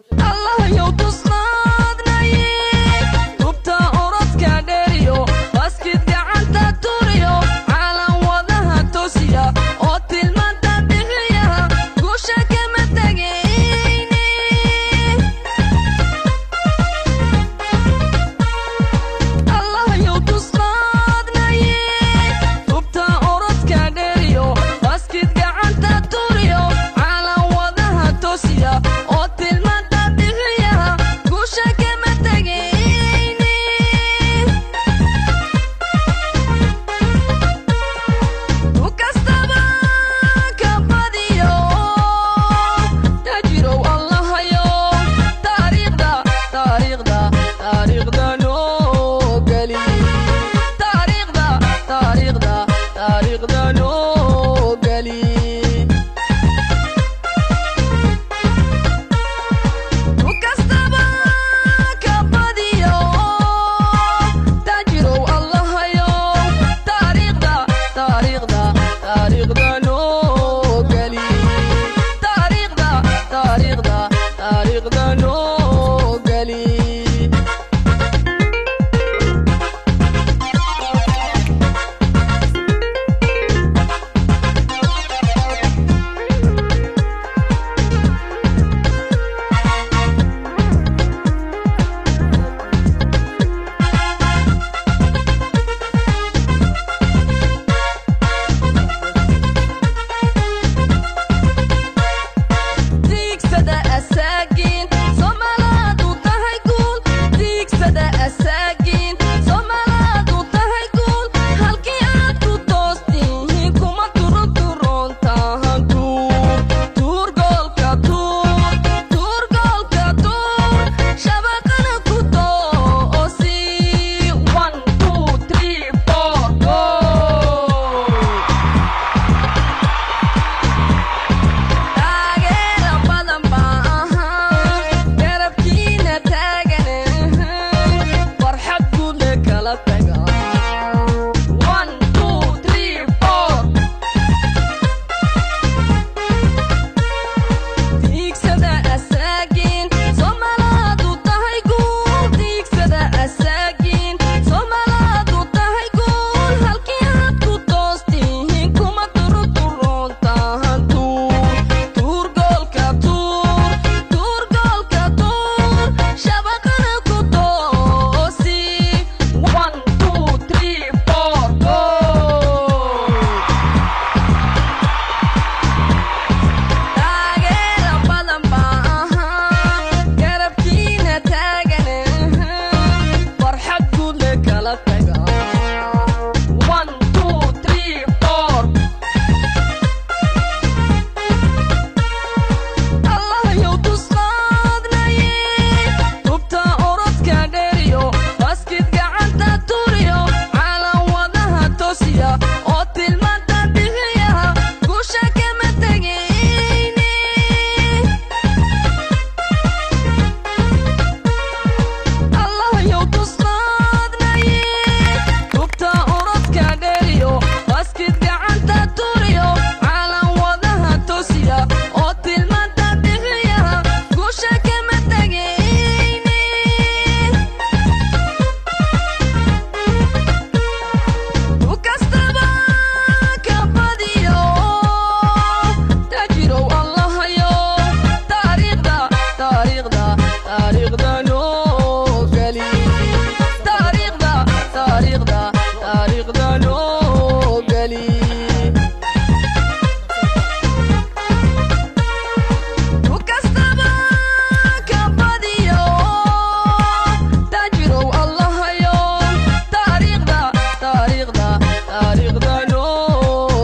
Allahayow tusqaadnaye, tubta orodka dheeriyo, baskid gacanta turiyo, calan wadaha toosiya oo tilmaanta bixiya, guusha kama tegayne. Allahayow tusqaadnaye, tubta orodka dheeriyo, baskid gacanta turiyo, calan wadaha toosiya oo tilmaanta bixiya, guusha kama tegayne. Tu kastaba ka badiyo, tajirow Allahayow, taariikhda, taariikhda, taariikhda noo geli, taariikhda, taariikhda, taariikhda noo geli. Tu kastaba ka badiyo, tajirow Allahayow, taariikhda, taariikhda, taariikhda noo geli, taariikhda, taariikhda, taariikhda noo geli. Diigsada asaagiin, Soomaalaadu tahay guul. Diigsada asaagiin, Soomaalaadu tahay guul. Halkii aad ku toostihiin kuma turunturoontahan. Tuur, tuur goolka, tuur, tuur goolka, tuur, shabaqana ku toosi. 1 2 3 4 go! Taageera badan baa ahaa garabkiina taagan, farxad guudle kala taga. 1 2 3 4. Diigsada asaagiin, Soomaalaadu tahay guul. Diigsada asaagiin, Soomaalaadu tahay guul. Halkii aad ku toostihiin kuma turuturoontahan. Tuur, tuur goolka, tuur, tuur goolka, tuur, shabaqana ku toosi. 1 2 3 4 go! Taageera badan baa ahaa garabkiina taagan, farxad guudle kala taga. 1 2 3 4. Allahayow tusqaadnaye, tubta orodka dheeriyo, baskid gacanta turiyo, calan wadaha toosiya oo tilmaanta bixiya, guusha kama tegayne. Allahayow tusqaadnaye, tubta orodka dheeriyo, baskid gacanta turiyo, calan wadaha toosiya oo tilmaanta bixiya, guusha kama tegayne. Tu kastaba ka badiyo, tajirow Allahayow, taariikhda, taariikhda, taariikhda